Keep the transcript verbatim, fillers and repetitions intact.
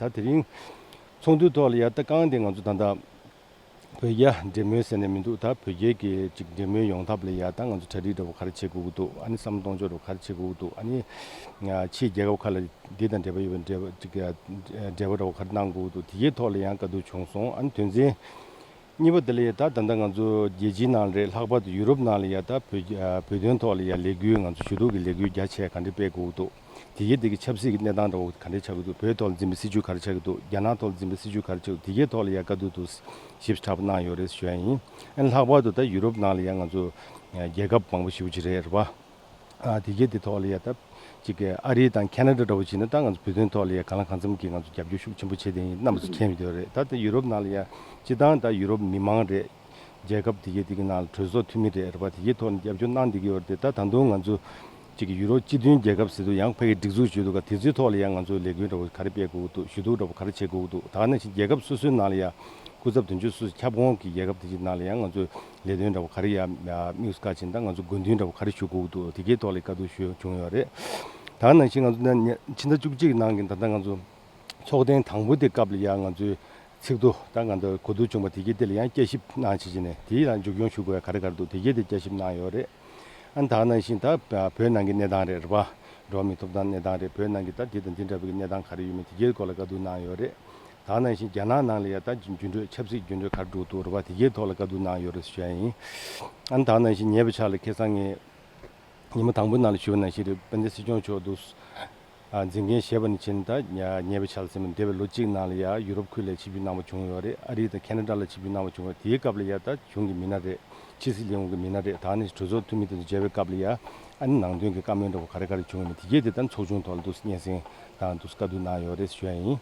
ད་དེ་རིང་ཚོགས་འདུའི་ཐོག་ལ་ཡ་ད་གང་དེ་ང་ཚོ་ད་ལྟ་བོད་རྒྱ་འབྲེལ་མོལ་ཟེར་ནས་མི་འདུག་ད་བོད་རྒྱའི་གི་ཅིག་འབྲེལ་མོལ་ཡོང་ཐབས་ལ་ཡ་ད་ང་ཚོ་གྲ་སྒྲིག་འདྲ་བོ་ག་རེ་བྱེད་དགོས་ཀྱི་འདུག་ཨ་ནི་བསམ་བློ་གཏོང་ཕྱོགས་འདྲ་བོ་ག་རེ་བྱེད་དགོས་ཀྱི་འདུག་ཨ་ནི་ཕྱིའི་རྒྱལ་ཁབ་ཁག་ལ་འདི་དང་འབྲེལ་བ་ཡོད་པའི་འབྲེལ་བ་ཅིག་འབྲེལ་བ་འདྲ་བོ་ག་རེ་གནང་དགོས་ཀྱི་འདུག་དེ་གའི་ཐོག་ལ་ཡང་བཀའ་བསྡུར་བྱུང་སོང་། ཨ་ནི་དོན་ཚན་གཉིས་པ་དེ་ལ་ཡ་ད་ད་ལྟ་ང་ཚོ་རྒྱལ་སྤྱིའི་ནང་ལ་རེད། ལྷག་པར་དུ་ཡུ་རོབ་ནང་ལ་ཡ་ད་བོད་བོད་དོན་ཐོག་ལ་ཡ་ལས་འགུལ་ང་ཚོ་ཞུ་གཏུག་གི་ལས་འགུལ་རྒྱ་ཆེ་ག་འདྲ་སྤེལ་དགོས་ཀྱི་འདུག་དེ་གའི་དེ་གི་ཆབ་སྲིད་ཀྱི་གནས་སྟངས་འདྲ་བོ་ག་འདྲ་ཆགས་ཀྱི་འདུག་བོད་ཐོག་ལ་འཛིན་པའི་སྲིད་བྱུས་ག་རེ་ཆགས་ཀྱི་འདུག་རྒྱ་ནག་ཐོག་ལ་འཛིན་པའི་སྲིད་བྱུས་ག་རེ་ཆགས་ཀྱི་འདུག་དེ་གའི་ཐོག་ལ་ཡ་བཀའ་བསྡུར་དུ་ཞིབ་ཕྲ་པོ་གནང་ཡོད་རེད་ཞུ་ཡ་ཡིན། ཨ་ནི་ལྷག་པར་དུ་ད་ཡུ་རོབ་ནང་ལ་ཡ་ང་ཚོ་རྒྱལ་ཁབ་མང་པོ་ཞེ་པོ་ཅིག་རེད་རེད་པ། ཨ་དེ་གའི་དེ་ཐོག་ལ་ཡ་ད་ཅིག་གི་ཨ་རི་དང་ཁེ་ན་ཌ་འདྲ་བོ་བྱས་ན་ད་ང་ཚོ་བོད་དོན་ཐོག་ལ་ཡ་གང་ལ་གང་འཚམ་གྱི་ང་ཚོ་རྒྱབ་སྐྱོར་ཤུགས་ཆེན་པོ་བྱས་ཏེ་ཡིན་རྣམ་པ་ཚོ་མཁྱེན་ཡོད་རེད། ད་ལྟ་ཡུ་རོབ་ནང་ལ་ཡ་སྤྱི་བཏང་ད་ཡུ་རོབ་མི་མང་རེད། རྒྱལ་ཁབ་དེ་གའི་དེ་གའི་ནང་ལ་གྲོས་ཚོགས་འཐུས་མི་རེད་རེད་པ། དེ་གའི་ཐོག་ནས་རྒྱབ་སྐྱོར་གནང་བསྡད་ཀྱི་ཡོད་རེད་དེ། ད་ད་དུང་ང་ཚོ་གཅིག་གི་ཡུ་རོབ་སྤྱི་མཐུན་རྒྱལ་ཁབ་ཟེར་དུས་ཡང་ཕ་གི་སྒྲིག་འཛུགས་བྱེད་དུས་ག་དེ་ཚོའི་ཐོག་ལ་ཡང་ང་ཚོས་ལས་འགུལ་འདྲ་བོ་ག་རེ་སྤེལ་དགོས་ཀྱི་འདུག་ཞུ་གཏུག་འདྲ་བོ་ག་རེ་བྱེད་དགོས་ཀྱི་འདུག་ད་ག་ནང་བཞིན་རྒྱལ་ཁབ་སོ་སོའི་ནང་ལ་ཡང་སྐུ་ཚབ་དོན་གཅོད་སོ་སོའི་ཁྱབ་ཁོངས་ཀྱི་རྒྱལ་ཁབ་དེ་ཚོའི་ནང་ལ་ཡང་ང་ཚོས་ལས་དོན་འདྲ་བོ་ག་རེ་ཡང་དམིགས་སུ་བཀར་བྱས་ན་ད་ང་ཚོ་དགོས་འདུན་འདྲ་བོ་ག་རེ་ཞུ་དགོས་ཀྱི་འདུག་དེ་གའི་ཐོག་ལ་བཀའ་བསྡུར་ཞུ་ཡོང་ཡོད་རེད། ད་ག་ནང་བཞིན་ང་ཚོ་ཕྱི་ཟླ་བཅུ་གཅིག་ནང་གི་ད་ལྟ་ང་ཚོ་ཚོགས་ཐེངས་དང་པོ་དེ་སྐབས་ལ་ཡང་ང་ཚོས་ཚིག་ཐོ་ད་ང་ཚོ་གོ་བསྡུར་བྱུང་བ་དེ་གའི་དེ་ལ་ཡང་དཔྱད་ཞིབ་གནང་བྱས་བྱས་ནས་དེའི་ལ་མཇུག་སྐྱོང་ཞུ་དགོས་ཡ་ག་རེ་ག་རེ་འདུག་དེ་གའི་དེ་དཔྱད་ཞིབ་གནང་ཡོད་རེད། ཨ་ནི་ད་ག་ནང་བཞིན་ད་བོད་ནང་གི་གནས་སྟངས་རེད་རེད་པ། འགྲོ་བ་མིའི་ཐོབ་ཐང་གནས་སྟངས་རེད། བོད་ནང་གི་ད་དེ་དང་དེ་འདྲ་བའི་གནས་སྟངས་ག་རེ་ཡོད་མེད་དེ་གའི་སྐོར་ལ་བཀའ་བསྡུར་གནང་ཡོད་རེད། ད་ག་ནང་བཞིན་རྒྱ་ནག་ནང་ལ་ཡ་ད་འགྱུར་འགྲོས་ཆབ་སྲིད་འགྱུར་འགྲོས་ག་རེ་འགྲོ་འདུག་རེད་པ། དེ་གའི་ཐོག་ལ་བཀའ་བསྡུར་གནང་ཡོད་རེད་ཞུ་ཡ་ཡིན། ཨ་ནི་ད་ག་ནང་བཞིན་ཉེ་བའི་ཆར་ལ་ཁ་སང་ངས་ཉི་མ་དང་པོའི་ནང་ལ་ཞུས་པ་ནང་བཞིན་རེད། དཔལ་ལྡན་སྲིད་སྐྱོང་མཆོག་འདུག་ཨ་འཛིན་མཁན་བཞེས་པ་ནས་བྱས་ནས་ད་ཉེ་བའི་ཆར་ཟེར་མི་འདས་པའི་ལོ་གཅིག་ནང་ལ་ཡ་ཡུ་རོབ་ཁུལ་ལ་ཆིབས་བསྒྱུར་གནང་བ་བྱུང་ཡོད་རེད། ཨ་རི་དང་ཁེ་ན་ཌ་ལ་ཆིབས་བསྒྱུར་གནང་བ་བྱུང་ཡོད། དེའི་སྐབས་ལ་ཡ་ད་གཞུང་གི་མི་སྣ་རེད། ཕྱི་སྲིད་ལས་ཁུངས་ཀྱི་མི་སྣ་རེད། ད་ནི་གྲོས་ཚོགས་འཐུས་མི་དེ་ཚོ་མཇལ་བའི་སྐབས་ལ་ཡ་ཨ་ནི་ནང་དོན་གྱི་བཀའ་མོལ་འདྲ་བོ་ག་རེ་ག་རེ་བྱུང་ཡོད་མེད་དེ་གས་དེ་ད་ཚོགས་ཆུང་ཐོག་ལ་འདུག་སྙན་སེང་དང་འདུག་བཀའ་བསྡུར་གནང་ཡོད་རེད་ཞུ་ཡ་ཡིན།